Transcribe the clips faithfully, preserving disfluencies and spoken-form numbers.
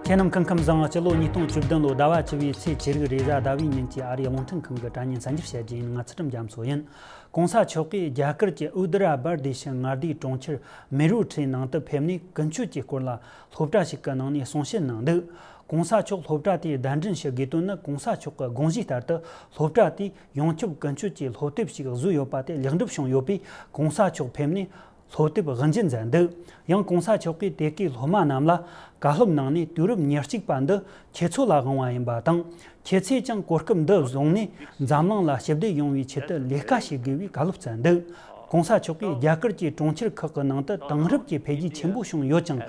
ཁྱེད་རྣམས་སྐུ་ཁམས་བཟང་། སྤྱི་ལོ་ཉིས་སྟོང་བཅུ་བདུན་ལོའི་ཟླ་བ་བཅུ་བའི་ཚེས་བཅུ་དྲུག་རེས་གཟའ་ཟླ་བའི་ཉིན་གྱི་ཨ་རིའི་རླུང་འཕྲིན་ཁང་གི་དྲ་བརྙན་གསར་འགྱུར་བཤད་རྒྱུ་ཡིན། ང་ཚུལ་ཁྲིམས་རྒྱ་མཚོ་ཡིན། གོང་ས་མཆོག་གིས་རྒྱ་གར་གྱི་ཨུ་དི་ར་བར་དེ་ཤི་མངའ་སྡེའི་གྲོང་ཁྱེར་མེ་རུ་ཁྲིའི་ནང་དུ་ཕེབས་ནས་ཀུན་སྤྱོད་ཀྱི་སྐོར་ལ་སློབ་གྲྭ་ཞིག་གི་ནང་ནས་གསུང་བཤད་གནང་འདུག་གོང་ས་མཆོག་སློབ་གྲྭ་དེའི་གདན་འདྲེན་ཞུ་དགོས་དོན་ནི། གོང་ས་མཆོག་གི་དགོངས་གཞིའི་ལྟར་དུ་སློབ་གྲྭ་དེས་ཡོངས་ཁྱབ་ཀུན་སྤྱོད་ཀྱི་སློབ་དེབ་ཞིག་བཟོས་ཡོད་པ་དེ་ལེགས་འགྲུབ་བྱུང་ཡོད་པས། གོང་ས་མཆོག་ཕེབས་ནས་སློབ་དེབ་དབུ་འབྱེད་མཛད་འདུག་ཡང་གོང་ས་མཆོག་གིས་དེ་གའི་སློབ་མ་རྣམས་ལ་བཀའ་སློབ་གནང་ནས། དུས་རབས་ཉེར་གཅིག་པ་འདི་ཁྱེད་ཚོ་ལ་དབང་བ་ཡིན་པ་དང་། ཁྱེད་ཚོས་ཀྱང་གོ་སྐབས་འདི་བཟུང་ནས་འཛམ་གླིང་ལ་ཞི་བདེ་ཡོང་བའི་ཆེད་དུ་ལས་ཀ་བྱེད་དགོས་པའི་བཀའ་སློབ་སྩལ་འདུག་གོང་ས་མཆོག་གིས་རྒྱ་གར་གྱི་གྲོང་ཁྱེར་ཁག་གི་ནང་དུ་དེང་རབས་ཀྱི་འཕེལ་རྒྱས་ཆེན་པོ་བྱུང་ཡོད་ཀྱང་།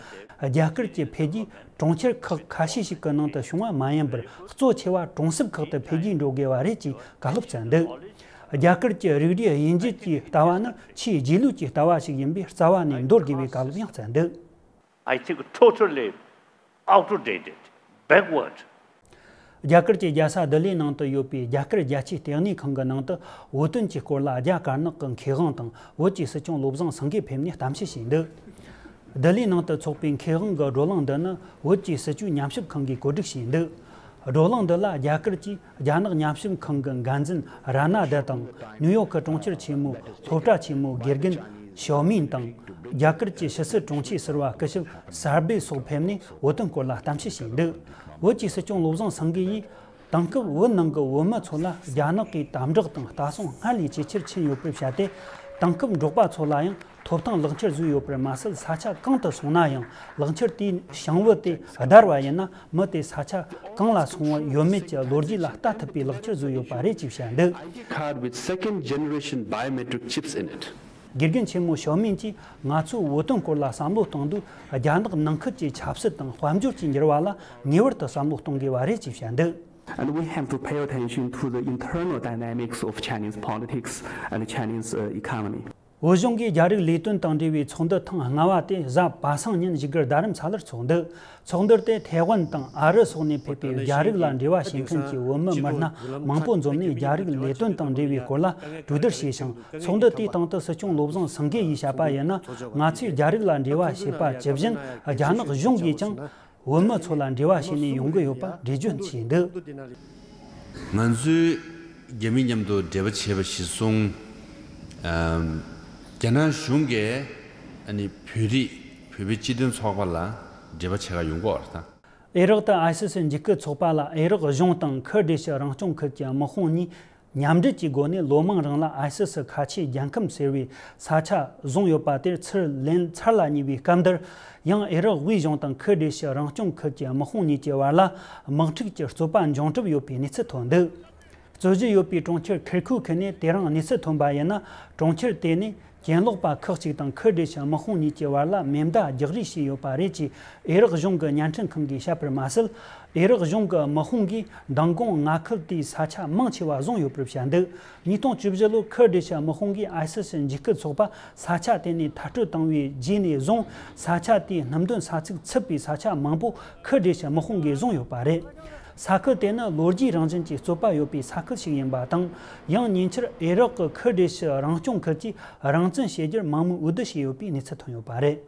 རྒྱ་གར་གྱི་འཕེལ་རྒྱས་གྲོང་ཁྱེར་ཁག་ཁ་ཤས་ཤིག་གི་ནང་དུ་བྱུང་བ་མ་ཡིན་པར། གཙོ་ཆེ་བ་གྲོང་གསེབ་ཁག་ཏུ་འཕེལ་རྒྱས་འགྲོ་དགོས་པ་རེད་ཅེས་བཀའ་སློབ་སྩལ་འདུག་རྒྱ་གར་གྱི་རིགས་རུས་དབྱེ་འབྱེད་ཀྱི་ལྟ་བ་ནི་ཆེས་རྗེས་ལུས་ཀྱི་ལྟ་བ་ཞིག་ཡིན་པས། རྩ་བ་ནས་འདོར་དགོས་པའི་བཀའ་སློབ་ཡང་སྩལ་འདུག I think totally outdated, backward. རྒྱ་གར་གྱི་རྒྱལ་ས་ལྡི་ལིའི་ནང་དུ་ཡོད་པའི་རྒྱ་གར་རྒྱལ་སྤྱིའི་ལྟེ་གནས་ཁང་གི་ནང་དུ་བོད་དོན་གྱི་སྐོར་ལ་རྒྱ་དཀར་ནག་གི་མཁས་དབང་དང་བོད་ཀྱི་སྲིད་སྐྱོང་བློ་བཟང་སེང་གེ་ཕེབས་ནས་གཏམ་བཤད་བྱས་འདུག་ལྡི་ལིའི་ནང་དུ་འཚོགས་པའི་མཁས་དབང་གི་བགྲོ་གླེང་འདི་ནི་བོད་ཀྱི་སྲིད་བྱུས་ཉམས་ཞིབ་ཁང་གིས་གོ་སྒྲིག་བྱས་འདུག་བགྲོ་གླེང་འདི་ལ་རྒྱ་གར་གྱི་རྒྱ་ནག་ཉམས་ཞིབ་ཁང་གི་འགན་འཛིན་ར་ན་དཱ་དང་། ནིའུ་ཡོག་གི་གྲོང་ཁྱེར་ཆེན་མོའི་སློབ་གྲྭ་ཆེན་མོའི་དགེ་རྒན་ཞའོ་མིན་དང་། རྒྱ་གར་གྱི་ཕྱི་སྲིད་དྲུང་ཆེ་ཟུར་པ་སྐུ་ཞབས་སར་བེ་སོགས་ཕེབས་ནས་བོད་དོན་སྐོར་ལ་གཏམ་བཤད་བྱས་འདུག་བོད་ཀྱི་སྲིད་སྐྱོང་བློ་བཟང་སེང་གེ་ཡིས། དེང་སྐབས་བོད་ནང་གི་བོད་མི་ཚོ་ལ་རྒྱ་ནག་གིས་དམ་དྲག་དང་ལྟ་སྲུང་སྔར་ལས་ཇེ་ཆེར་ཕྱིན་ཡོད་པར་བཤད་དེ། དེང་སྐབས་འབྲོག་པ་ཚོ་ལ་ཡང་ཐོབ་ཐང་ལག་ཁྱེར་བཟོས་ཡོད་པར་མ་ཟད། ས་ཆ་གང་དུ་སོང་ན་ཡང་ལག་ཁྱེར་དེའི་ཞིང་བོ་དེ་བརྡར་བ་ཡིན་ན། མི་དེ་ས་ཆ་གང་ལ་སོང་བ་ཡོད་མེད་ཀྱི་ལོ་རྒྱུས་ལ་ལྟ་ཐུབ་པའི་ལག་ཁྱེར་བཟོས་ཡོད་པ་རེད་ཅེས་བཤད་འདུག card with second generation biometric chips in it. དགེ་རྒན་ཆེན་མོ་ཞའོ་མིན་གྱིས། ང་ཚོས་བོད་དོན་སྐོར་ལ་བསམ་བློ་གཏོང་དུས། རྒྱ་ནག་ནང་ཁུལ་གྱི་ཆབ་སྲིད་དང་དཔལ་འབྱོར་གྱི་འགྱུར་བ་ལ་ངེས་པར་དུ་བསམ་བློ་གཏོང་དགོས་པ་རེད་ཅེས་བཤད་འདུག And we have to pay attention to the internal dynamics of Chinese politics and Chinese, uh, economy. བོད་གཞུང་གིས་རྒྱ་རིགས་ལས་དོན་དང་འབྲེལ་བའི་ཚོགས་འདུ་ཐེངས་ལྔ་པ་དེ་གཟའ་པ་སངས་ཉིན་བཞུགས་སྒར་རྡ་རམ་ས་ལར་འཚོགས་འདུག་ཚོགས་འདུར་དེ་ཐའེ་ཝན་དང་ཨ་རི་སོགས་ནས་ཕེབས་པའི་རྒྱ་རིགས་ལ་འབྲེལ་བ་བྱེད་མཁན་གྱི་བོད་མི་མི་སྣ་མང་པོ་འཛོམས་ནས། རྒྱ་རིགས་ལས་དོན་དང་འབྲེལ་བའི་སྐོར་ལ་གྲོས་བསྡུར་བྱས་ཤིང་། ཚོགས་འདུ་དེའི་སྟེང་དུ་སྲིད་སྐྱོང་བློ་བཟང་སེང་གེ་ཡིས་བཤད་པ་ཡིན་ན། ང་ཚོས་རྒྱ་རིགས་ལ་འབྲེལ་བ་བྱེད་པ་ཇི་བཞིན། རྒྱ་ནག་གཞུང་གིས་ཀྱང་བོད་མི་ཚོ་ལ་འབྲེལ་བ་བྱས་ནས་ཡོང་གི་ཡོད་པ་འགྲེལ་བརྗོད་བྱས་འདུག་ང་ཚོས་རྒྱ་མི་མཉམ་དུ་འབྲེལ་བ་བྱས་པ་གཞིར་བཟུང་། ཨམ། རྒྱ་ནག་གཞུང་གིས་ཨ་ནི་བོད་རིགས་བོད་པའི་སྤྱི་མཐུན་ཚོགས་པ་ལ་འབྲེལ་བ་བྱེད་ག་ཡོང་གི་ཡོད་རེད་ད། ཨི་རག་ཏུ་ཨའི་སི་སི་འཇིགས་སྐུལ་ཚོགས་པ་ལ་ཨི་རག་གཞུང་དང་ཁུར་དི་ཤི་རང་སྐྱོང་ཁུལ་གྱི་དམག་དཔུང་གཉིས་མཉམ་འབྲེལ་གྱི་སྒོ་ནས་ལོ་མང་རིང་ལ་ཨའི་སི་སི་ཁ་ཆེའི་རྒྱལ་ཁམས་ཟེར་བའི་ས་ཆ་བཟུང་ཡོད་པ་དེར་ཚུར་ལེན་ཚར་ལ་ཉེ་བའི་སྐབས་འདིར། ཡང་ཨི་རག་དབུས་གཞུང་དང་ཁུར་དི་ཤི་རང་སྐྱོང་ཁུལ་གྱི་དམག་དཔུང་གཉིས་ཀྱི་བར་ལ་དམག་འཁྲུག་གི་རྩོད་པ་འབྱུང་གྲབས་ཡོད་པའི་གནས་ཚུལ་ཐོན་འདུག་རྩོད་གཞི་ཡོད་པའི་གྲོང་ཁྱེར་ཁིར་ཁུག་ནས་དེ་རིང་གནས་ཚུལ་ཐོན་པ་ཡིན་ན། གྲོང་ཁྱེར་དེ་ནས་གྱེན་ལོག་པ་ཁག་ཅིག་དང་ཁུར་དི་ཤི་དམག་དཔུང་གཉིས་ཀྱི་བར་ལ་མེ་མདའ་རྒྱག་རེས་བྱས་ཡོད་པ་རེད་ཅེས་ཨི་རག་གཞུང་གི་བརྙན་འཕྲིན་ཁང་གིས་བཤད་པར་མ་ཟད། ཨི་རག་གཞུང་གི་དམག་དཔུང་གིས་མདང་དགོང་མངའ་ཁུལ་དེའི་ས་ཆ་མང་ཆེ་བ་བཟུང་ཡོད་པར་བཤད་འདུག་ཉིས་སྟོང་བཅུ་བཞི་ལོར་ཁུར་དི་ཤི་དམག་དཔུང་གིས་ཨའི་སི་སི་འཇིགས་སྐུལ་ཚོགས་པ་ས་ཆ་དེ་ནས་མཐར་སྐྲོད་བཏང་བའི་རྗེས་ནས་བཟུང་། ས་ཆ་དེའི་སྣུམ་འདོན་ས་ཚིགས་ཚུད་པའི་ས་ཆ་མང་པོ་ཁུར་དི་ཤི་དམག་དཔུང་གིས་བཟུང་ཡོད་པ་རེད། ས་ཁུལ་དེ་ནི་ལོ་རྒྱུས་རང་བཞིན་གྱི་རྩོད་པ་ཡོད་པའི་ས་ཁུལ་ཞིག་ཡིན་པ་དང་། ཡང་ཉེ་ཆར་ཨི་རག་གི་ཁུར་དི་ཤི་རང་སྐྱོང་ཁུལ་གྱིས་རང་བཙན་བྱེད་རྒྱུར་མང་མོས་འོས་བསྡུ་བྱས་ཡོད་པའི་གནས་ཚུལ་ཐོན་ཡོད་པ་རེད།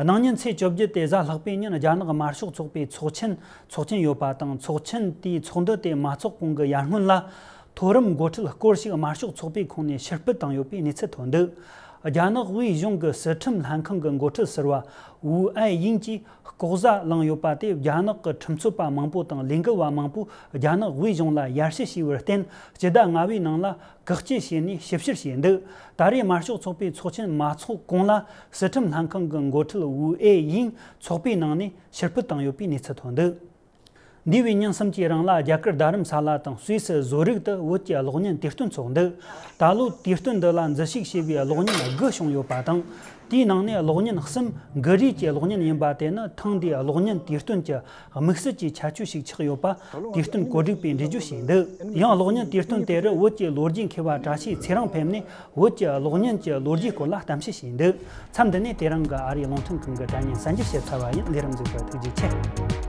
གནངས་ཉིན་ཚེས་བཅོ་བརྒྱད་དེ་གཟའ་ལྷག་པའི་ཉིན་རྒྱ་ནག་དམར་ཤོག་ཚོགས་པའི་ཚོགས་ཆེན་འཚོགས་ཀྱིན་ཡོད་པ་དང་། ཚོགས་ཆེན་དེའི་ཚོགས་འདུ་དེ་མ་འཚོགས་གོང་གི་ཡར་སྔོན་ལ། མཐོ་རིམ་འགོ་ཁྲིད་སྐོར་ཞིག་དམར་ཤོག་ཚོགས་པའི་ཁོངས་ནས་ཕྱིར་ཕུད་བཏང་ཡོད་པའི་གནས་ཚུལ་ཐོན་འདུག་རྒྱ་ནག་དབུས་གཞུང་གི་སྲིད་ཁྲིམས་ལྷན་ཁང་གི་འགོ་ཁྲིད་ཟུར་པ་ཝུའུ་ཨའེ་དབྱིང་གིས་ལྐོག་ཟ་བླངས་ཡོད་པ་དེ། རྒྱ་ནག་གི་ཁྲིམས་རྩོད་པ་མང་པོ་དང་ལས་འགུལ་བ་མང་པོས་རྒྱ་ནག་དབུས་གཞུང་ལ་ཡར་ཞུ་བྱས་པར་བརྟེན། སྤྱི་ཟླ་ལྔ་པའི་ནང་ལ་བཀག་སྐྱིལ་བྱས་ནས་ཞིབ་བཤེར་བྱས་འདུག་ད་རེས་དམར་ཤོག་ཚོགས་པའི་ཚོགས་ཆེན་མ་འཚོགས་གོང་ལ། སྲིད་ཁྲིམས་ལྷན་ཁང་གི་འགོ་ཁྲིད་ཝུའུ་ཨའེ་དབྱིང་ཚོགས་པའི་ནང་ནས་ཕྱིར་ཕུད་བཏང་ཡོད་པའི་གནས་ཚུལ་ཐོན་འདུག་འདས་པའི་ཉིན་གསུམ་གྱི་རིང་ལ་རྒྱ་གར་རྡ་རམ་ས་ལ་དང་སུད་སི་ཛོ་རིག་ཏུ་བོད་ཀྱི་གློག་བརྙན་དུས་སྟོན་འཚོགས་འདུག་ད་ལོ་དུས་སྟོན་འདི་ལ་འཛུལ་ཞུགས་བྱས་པའི་གློག་བརྙན་དགུ་བྱུང་ཡོད་པ་དང་། དེའི་ནང་ནས་གློག་བརྙན་གསུམ་གུ་རུའི་གློག་བརྙན་ཡིན་པ་དེ་ནི་ཐེངས་འདིའི་གློག་བརྙན་དུས་སྟོན་གྱི་དམིགས་བསལ་གྱི་ཁྱད་ཆོས་ཤིག་ཆགས་ཡོད་པ་དུས་སྟོན་གོ་སྒྲིག་པས་འགྲེལ་བརྗོད་བྱས་འདུག་ཡང་གློག་བརྙན་དུས་སྟོན་དེ་རུ་བོད་ཀྱི་ལོ་རྒྱུས་མཁས་པ་བཀྲ་ཤིས་ཚེ་རིང་ཕེབས་ནས་བོད་ཀྱི་གློག་བརྙན་གྱི་ལོ་རྒྱུས་སྐོར་ལ་གཏམ་བཤད་བྱས་འདུག་མཚམས་འདི་ནས་དེ་རིང་གི་ཨ་རིའི་རླུང་འཕྲིན་ཁང་གི་དྲ་བརྙན་གསར་འགྱུར་བཤད་ཚར་བ་ཡིན། ལས་རིམ་གཟིགས་པར་ཐུགས་རྗེ་ཆེ།